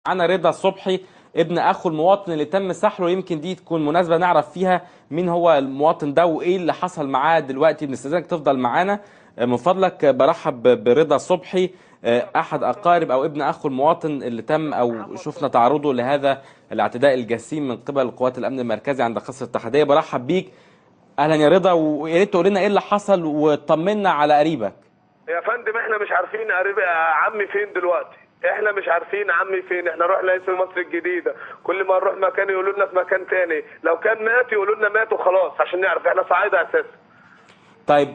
معانا رضا صبحي ابن اخو المواطن اللي تم سحله، يمكن دي تكون مناسبة نعرف فيها مين هو المواطن ده وايه اللي حصل معاه دلوقتي. بنستاذنك تفضل معانا من فضلك. برحب برضا صبحي احد اقارب او ابن اخو المواطن اللي تم او شفنا تعرضه لهذا الاعتداء الجسيم من قبل قوات الامن المركزي عند قصر الاتحادية. برحب بيك، اهلا يا رضا، ويا ريت تقول لنا ايه اللي حصل وطمنا على قريبك. يا فندم احنا مش عارفين قريب عمي فين دلوقتي، احنا مش عارفين عمي فين. احنا رحنا اسم مصر الجديدة، كل ما نروح مكان يقولوا لنا في مكان تاني، لو كان مات يقولوا لنا مات وخلاص عشان نعرف احنا صعايده اساسا. طيب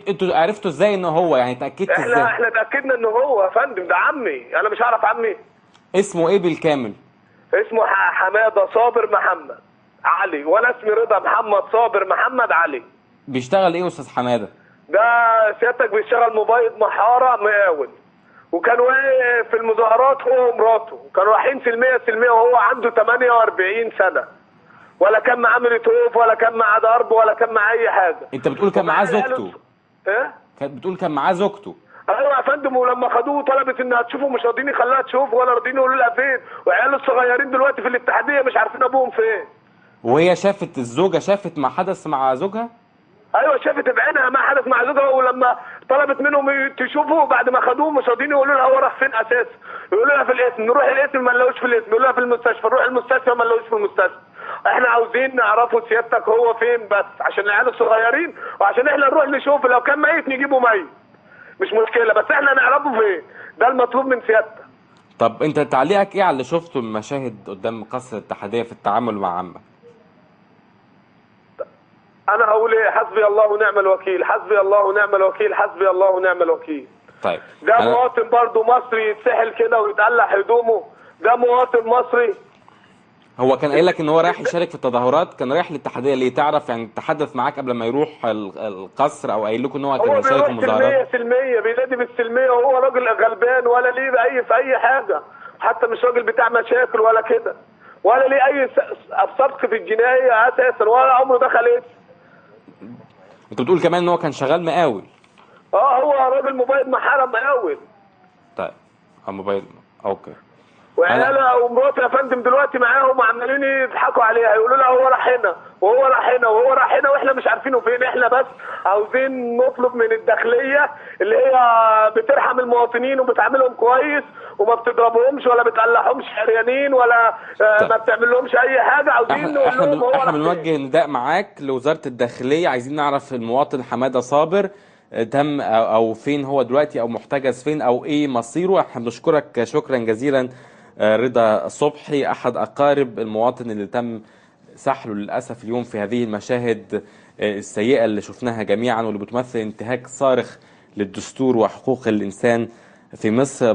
انتوا عرفتوا ازاي ان هو، يعني اتاكدتوا ازاي؟ احنا اتاكدنا ان هو يا فندم ده عمي، انا مش هعرف عمي. اسمه ايه بالكامل؟ اسمه حمادة صابر محمد علي، وانا اسمي رضا محمد صابر محمد علي. بيشتغل ايه يا استاذ حمادة؟ ده سيادتك بيشتغل مبيض محاره مقاول، وكان واقف في المظاهرات هو ومراته، كانوا رايحين سلمية سلمية، وهو عنده 48 سنة، ولا كان معاه مولوتوف ولا كان معاه ضرب ولا كان معاه اي حاجة. انت بتقول كان معاه زوجته؟ ايه؟ كانت بتقول كان معاه زوجته. ايوه يا فندم، ولما خدوه طلبت انها تشوفه مش راضيين يخلوها تشوفه ولا راضيين يقولوا لها فين، وعياله الصغيرين دلوقتي في الاتحادية مش عارفين ابوهم فين. وهي شافت، الزوجة شافت ما حدث مع زوجها؟ ايوه شافت بعينها ما حدث مع زوجها، ولما طلبت منهم تشوفه بعد ما خدوه مش راضيين يقولوا لها هو راح فين اساسا، يقولوا لها في القسم، نروح القسم ما نلاقوش في القسم، يقولوا لها في المستشفى، نروح المستشفى ما نلاقوش في المستشفى. احنا عاوزين نعرفه سيادتك هو فين بس عشان العيال الصغيرين، وعشان احنا نروح نشوفه، لو كان ميت نجيبه ميت مش مشكلة، بس احنا نعرفه فين، ده المطلوب من سيادتك. طب انت تعليقك ايه على اللي شفته من مشاهد قدام قصر الاتحادية في التعامل مع عمك؟ انا هقول ايه؟ حسبي الله ونعم الوكيل، حسبي الله ونعم الوكيل، حسبي الله ونعم الوكيل. طيب ده مواطن برضه مصري يتسحل كده ويتقلع هدومه، ده مواطن مصري. هو كان قايل لك ان هو رايح يشارك في التظاهرات، كان رايح للاتحاديه ليه؟ تعرف يعني تحدث معاك قبل ما يروح القصر او قايل لكم ان هو كان يشارك في المظاهرات؟ هو بيروح سلمية سلمية، بينادي بالسلميه، وهو راجل غلبان ولا ليه اي في اي حاجة، حتى مش راجل بتاع مشاكل ولا كده، ولا ليه اي سبق في الجناية اساسا، ولا عمره دخل اسم. انت بتقول كمان ان هو كان شغال مقاول. هو راجل مبيض محارم مقاول. طيب مبيض، okay. وعيالها ومراته يا فندم دلوقتي معاهم وعمالين يضحكوا عليها، يقولوا لها هو راح هنا وهو راح هنا وهو راح هنا، واحنا مش عارفينه فين. احنا بس عاوزين نطلب من الداخلية اللي هي بترحم المواطنين وبتعاملهم كويس وما بتضربهمش ولا بتقلعهمش عريانين ولا ما بتعمل لهمش اي حاجة، عاوزين نقول لهم هو احنا بنوجه نداء معاك لوزارة الداخلية، عايزين نعرف المواطن حمادة صابر تم او فين هو دلوقتي او محتجز فين او ايه مصيره. احنا بنشكرك شكرا جزيلا رضا صبحي احد اقارب المواطن اللي تم سحله للاسف اليوم في هذه المشاهد السيئة اللي شفناها جميعا واللي بتمثل انتهاك صارخ للدستور وحقوق الانسان في مصر.